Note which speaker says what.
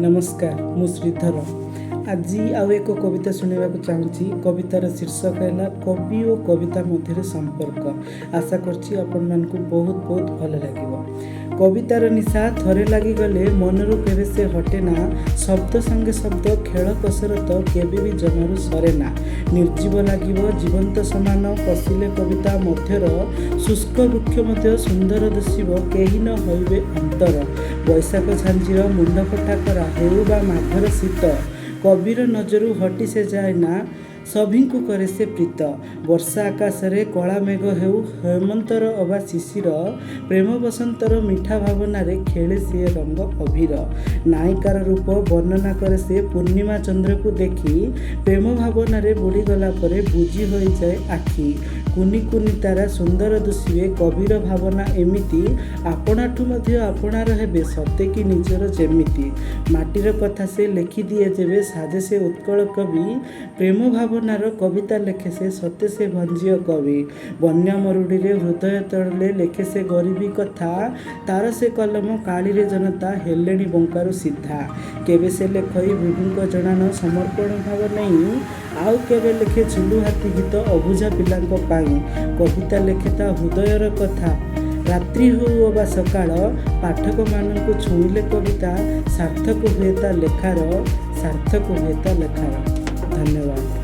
Speaker 1: ନମସ୍କାର, ମୁଁ ଶ୍ରୀଧର। ଆଜି ଆଉ ଏକ କବିତା ଶୁଣିବାକୁ ଚାହୁଁଛି। କବିତାର ଶୀର୍ଷକ ହେଲା କବି ଓ କବିତା ମଧ୍ୟରେ ସମ୍ପର୍କ। ଆଶା କରୁଛି ଆପଣମାନଙ୍କୁ ବହୁତ ବହୁତ ଭଲ ଲାଗିବ। କବିତାର ନିଶା ଥରେ ଲାଗିଗଲେ ମନରୁ କେବେ ସେ ହଟେ ନା। ଶବ୍ଦ ସଙ୍ଗେ ଶବ୍ଦ ଖେଳ କସରତ କେବେ ବି ଜମାରୁ ସରେ ନା। ନିର୍ଜୀବ ଲାଗିବ ଜୀବନ୍ତ ସମାନ ପଶିଲେ କବିତା ମଧ୍ୟର। ଶୁଷ୍କ ବୃକ୍ଷ ମଧ୍ୟ ସୁନ୍ଦର ଦିଶିବ, କେହି ନ ହୋଇବେ ଅନ୍ତର। ବୈଶାଖ ଝାଞ୍ଜିର ମୁଣ୍ଡ ଫଟା ଖରା ହେଉ ବା ମାଘର ଶୀତ, କବିର ନଜରୁ ହଟି ସେ ଯାଏ ନା, ସଭିଙ୍କୁ କରେ ସେ ପ୍ରୀତ। ବର୍ଷା ଆକାଶରେ କଳା ମେଘ ହେଉ ହେମନ୍ତର ଅବା ଶିଶିର, ପ୍ରେମ ବସନ୍ତର ମିଠା ଭାବନାରେ ଖେଳେ ସିଏ ରଙ୍ଗ ଅଭିର। ନାୟିକାର ରୂପ ବର୍ଣ୍ଣନା କରେ ସେ ପୂର୍ଣ୍ଣିମା ଚନ୍ଦ୍ରକୁ ଦେଖି, ପ୍ରେମ ଭାବନାରେ ବୁଡ଼ିଗଲା ପରେ ବୁଜି ହୋଇଯାଏ ଆଖି। କୁନି କୁନି ତାରା ସୁନ୍ଦର ଦିଶିବେ, କବିର ଭାବନା ଏମିତି। ଆପଣାଠୁ ମଧ୍ୟ ଆପଣାର ହେବେ, ସତେ କି ନିଜର ଯେମିତି। ମାଟିର କଥା ସେ ଲେଖିଦିଏ ଯେବେ, ସାଜେ ସେ ଉତ୍କଳ କବି। ପ୍ରେମ ଭାବନାର କବିତା ଲେଖେ ସେ, ସତେ ସେ ଭଞ୍ଜିୟ କବି। ବନ୍ୟା ମରୁଡ଼ିରେ ହୃଦୟ ତଳେ ଲେଖେ ସେ ଗରିବୀ କଥା, ତାର ସେ କଲମ କାଳିରେ ଜନତା ହେଲେଣି ବଙ୍କାରୁ ସିଧା। କେବେ ସେ ଲେଖଇ ବିଭୁଙ୍କ ଜଣାଣ ସମର୍ପଣ ଭାବ ନେଇ, ଆଉ କେବେ ଲେଖେ ଝୁଲୁ ହାତୀ ଗୀତ ଅବୁଝା ପିଲାଙ୍କ ପାଇଁ। କବିତା ଲେଖେ ତା ହୃଦୟର କଥା, ରାତ୍ରି ହେଉ ଅବା ସକାଳ। ପାଠକମାନଙ୍କୁ ଛୁଇଁଲେ କବିତା ସାର୍ଥକ ହୁଏ ତା ଲେଖାର, ସାର୍ଥକ ହୁଏ ତା ଲେଖାର। ଧନ୍ୟବାଦ।